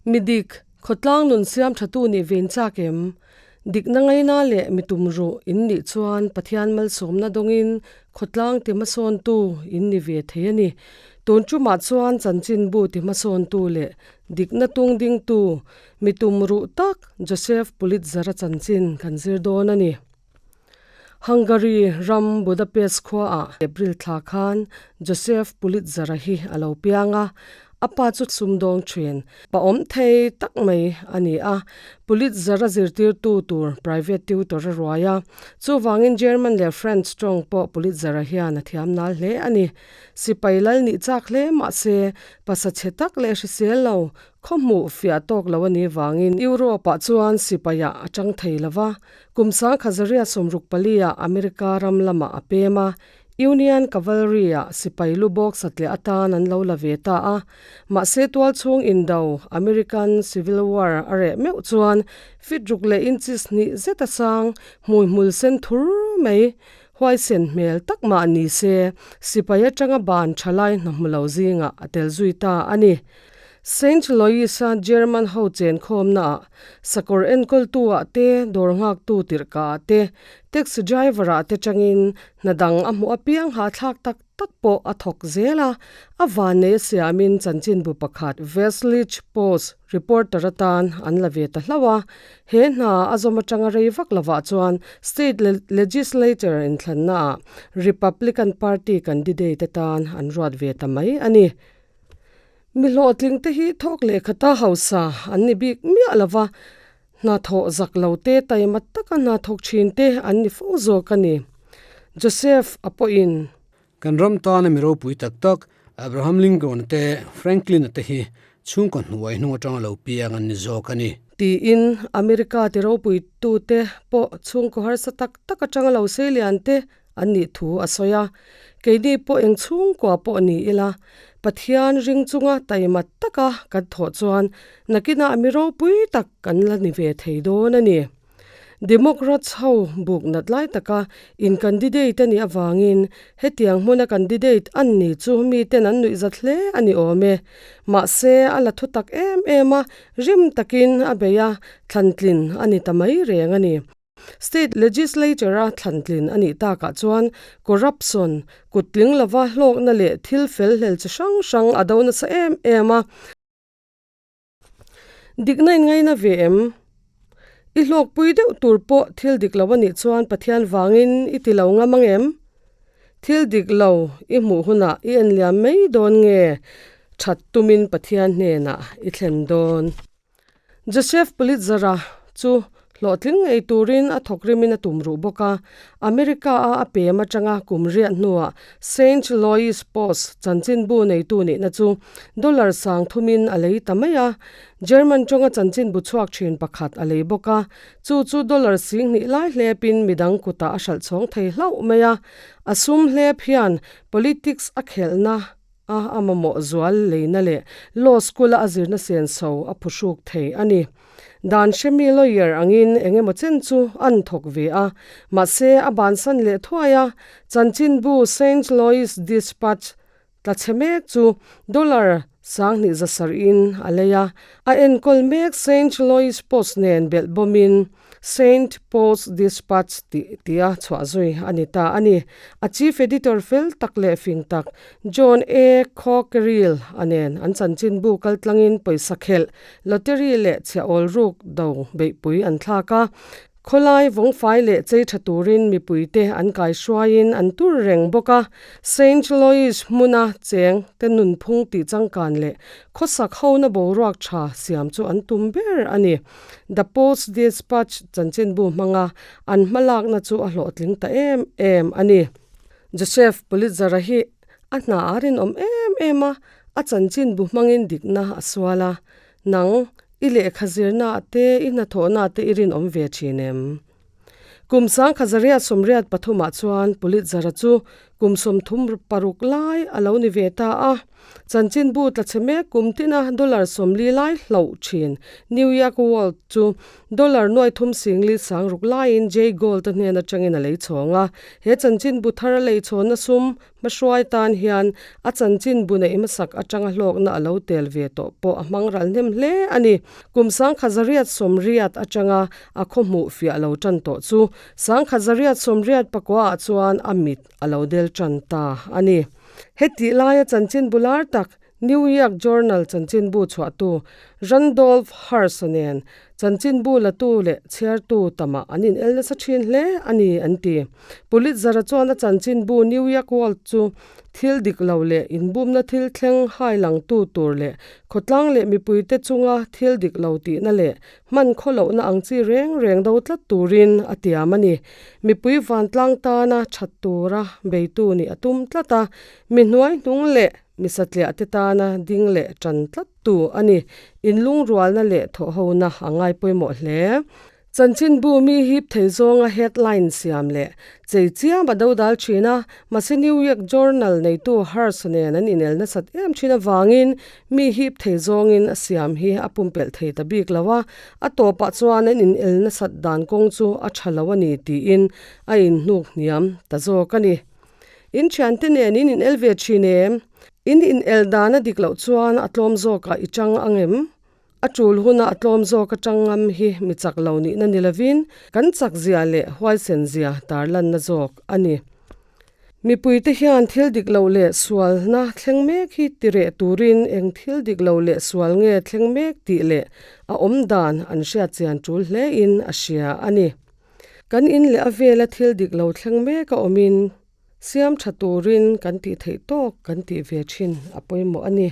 Mi dik, khawtlang nun siam thatu nih ve in chak em? Dikna ngaina leh mi tum ruh in nih chuan Pathian malsawmna dawngin khawtlang ti hmasawntu in ni ve thei a ni. Tun tumah chuan chanchinbu ti hmasawntu leh dikna tung dingtu mi tum ruh tak Joseph Pulitzer-a chanchin kan zir dawn a ni. Hungary ram Budapest khuaah April thla khan Joseph Pulitzer-a hi a lo piang a, a pa chu sumdawng thin, pa awm thei tak mai a ni a. Pulitzer-a zirtirtu tur private tutor a ruai a, chuvangin German leh French tawng pawh Pulitzer-a hian a thiam nal hle a ni. Sipai lal nih chak hle mah se, pasa chhe tak leh hrisel lo, Khaw hmuh fiah tawk lo a nih vangin Europe-ah chuan sipaiah a chang thei lo va, kum sangkhazaria 64-ah America ram lamah a pem a, Union Cavalry-ah sipai lu bawk satliah atan an lo la ve ta a. Mahse tualchhung indo, American Civil War, a reh meuh chuan feet ruk leh inches hnih zet a sang, hmui hmul sen thur mai, huaisen hmel tak mah ni se, sipai atanga ban thalai hna hmu lo zingah a tel zui ta a ni. Saint Louis-a German ho chenkhawmnaah sakawr enkawltu-ah te, dawr nghaktu tirhkaah te, taxi driver-ah te tangin hna dang a hmuh apiang hahthlak tak tak pawh a thawk zel a. A vannei a siamin chanchinbu pakhat Westlich Post reporter atan an la ve ta hlauh a. He hna a zawm atanga rei vak lovah chuan state legislature inthlannaah Republican Party candidate atan an ruat ve ta mai a ni. Mi hlawhtling te hi thawk lehkhata hausa an ni bik miah lo va, hnathawh zak lo te taima taka hna thawk thin te an ni fo zawk a ni. Joseph a pawhin. Kan ram tana mi ropui tak tak Abraham Lincoln te Franklin-a te hi chhungkaw hnuai hnung atanga lo piang an ni zawk a ni. Tiin America ti ropui tute pawh chhungkaw harsa tak tak atanga lo seilian te an nih thu a sawi a, keini pawh eng chhungkua pawh ni ila, Pathian ring chunga taima taka kan thawh chuan nakinah mi ropui tak kan la ni ve thei dawn a ni. Democrats ho buk nat lai taka in candidate a nih avangin hetiang hmuna candidate an ni chu miten an nuihzat hle a ni awm e. Mahse a la thu tak em em a, rim takin a bei a, thlantlin a ni ta mai reng a ni. State Legislature-a thlantlin a nih takah chuan corruption, kut tling lova hlawkna leh thil fel hlel chi hrang hrang a do nasa em em a. Dikna in ngaina ve em? I hlawkpui deuh tur pawh thil dik lo a nih chuan Pathian vangin i ti lo ngam ang em? Thil dik lo i hmuh hunah i enliam mai dawn nge that tumin Pathian hnenah i thlen dawn? Joseph Pulitzer-a chu hlawhtling ngei turin a thawk rimin a tum ruh bawk a. America-a a pem atanga kum riah hnuah Saint Louis Post chanchinbu neitu nihna chu dollar sang thumin a lei ta mai a. German tawnga chanchinbu chhuak thin pakhat a lei bawk a, chu chu dollar singhnih lai hlepin midang kutah a hralh chhawng thei hlauh mai a. A sum hlep hian politics a khelhna a a mamawh zual leina leh law school-a a zirna senso a phuhruk thei a ni. Dan hremi lawyer angin eng emaw chen chu an thawk ve a, mahse a bansan leh thuai a, chanchinbu Saint Louis Dispatch tla chhe mek chu dollar 2000 sarhin a lei a, a enkawl mek Saint Louis Post nen belh bawmin Saint Post Dispatch tih tia chhuah zui a ni ta a ni. A chief editor fel tak leh fing tak John A. Cockerill a nen an chanchinbu kaltlangin pawisa khelh, lottery leh chhiah-awl ruk do beihpui an thlak a. Khawlai vawngfai leh chei tha turin mipuite an kaihruaiin an tur reng bawk a. Saint Louis hmuna cheng te nunphung tih changkan leh khawsak hona boruak tha siam chu an tum ber a ni. The Post Dispatch chanchinbu hmanga an hmalakna chu a hlawhtling ta em em a ni. Joseph Pulitzer-a hi a hna a rinawm em em a, a chanchinbu hmangin dikna a sual a, Nang, i lehkha zirnaah te, i hnathawhnaah te i rinawm ve thin em? Kum 1983 ah chuan Pulitzer-a chu kum 36 lai a lo ni ve ta a. Chanchinbu tla chhe mek kum tina dollar 40 lai hloh thin New York World chu dollar nuaithum singli sangruk laiin Jay Gould-a hnen atangin a lei chhawng a. He chanchinbu thar a lei chhawnna sum Hmahruai tan hian a chanchinbu neih hmasak atanga hlawkna a lo tel ve tawh pawh a hmang ral hnem hle a ni. Kum 1880 atanga a khaw hmuh fiah lo tan tawh chu 1889 ah chuan a mit a lo del tan ta a ni. Hetih laia chanchinbu lar tak New York Journal chanchinbu chhuahtu Randolph Hearst-a nen chanchinbu latu leh chhiartu tamah an inel nasa thin hle a ni an ti. Pulitzer-a chuan a chanchinbu New York World chu thil dik lo leh inbumna thil thleng hai langtu tur leh khawtlang leh mipuite chunga thil dik lo tihna leh hman khawlohna ang chi reng reng do tlat turin a tiam a ni. Mipui vantlang tana that tura beitu nih a tum tlat a, mi hnuai hnung leh Mi satliah te tana ding leh tan tlat tu a ni. Inlungrualna leh thawhhona a ngai pawimawh hle. Chanchinbu mi hip thei zawnga headline siam leh chei chiam a dodal thin a, mahse New York Journal neitu Hearst nen an inel nasat em thin avangin mi hip thei zawngin a siam hi a pumpelh thei ta bik lo a, a tawpah chuan an inel nasat dan kawng chu a tha lo a ni tiin a inhnuk hniam ta zawk a ni. In thiante nen in inel ve thin em? In inel dan a dik loh chuan a tlawm zawkah i chang ang em? A tul huna a tlawm zawk atang ngam hi mi chak lo nihna ni lovin kan chak zia leh huaisen zia tarlanna zawk a ni. Mipuite hian thil dik lo leh sualna thleng mek hi tireh turin eng thil dik lo leh sual nge thleng mek tih leh a awm dan an hriatchian tul hlein a hria a ni. Kan in leh a vela thil dik lo thleng mek a awmin siam tha turin kan tih theih tawk kan tih ve thin a pawimawh a ni.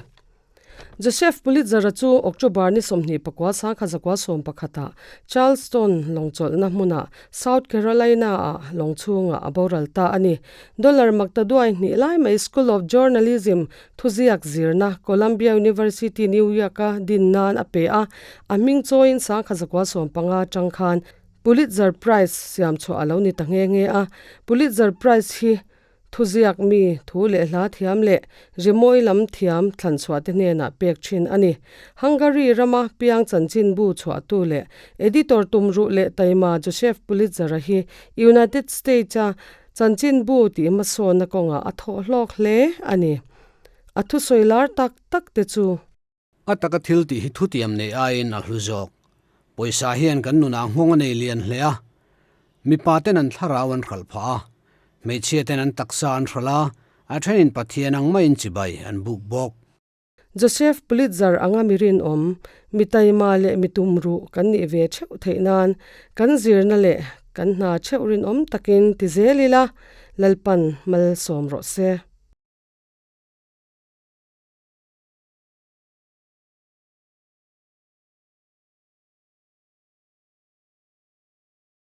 Joseph Pulitzer-a chu October ni 24 1911 ah Charleston lawngchawlhna hmunah South Carolina-ah lawng chhungah a boral ta a ni. Dollar maktaduai hnih lai mai School of Journalism thuziak zirna Columbia University, New York-a din nan a pe a, a hming chawiin 1915 atang khan Pulitzer Prize siam chhuah a lo ni ta nghe nghe a. Pulitzer Prize hi thuziak mi, thu leh hla thiam leh rimawi lam thiam thlan chhuah te hnenah pek thin a ni. Hungary rama piang chanchinbu chhuahtu leh editor tumruh leh taima Joseph Pulitzer-a hi United States-a chanchinbu tih hmasawnna kawngah a thawh hlawk hle a ni. A thusawi lar tak tak te chu. A taka thil tih hi thutiam nei aiin a hlu zawk. Pawisa hian kan nunah nghawng a nei lian hle a. Mipa ten an thlarau an hralh phah a, hmeichhia ten an taksa an hralh a, a thenin Pathian ang maiin chibai an buk bawk. Joseph Pulitzer anga mi rinawm, mi taima leh mi tumruh kan nih ve theuh theih nan kan zirna leh kan hna theuh rinawm takin ti zel ila, Lalpan malsawm rawh se.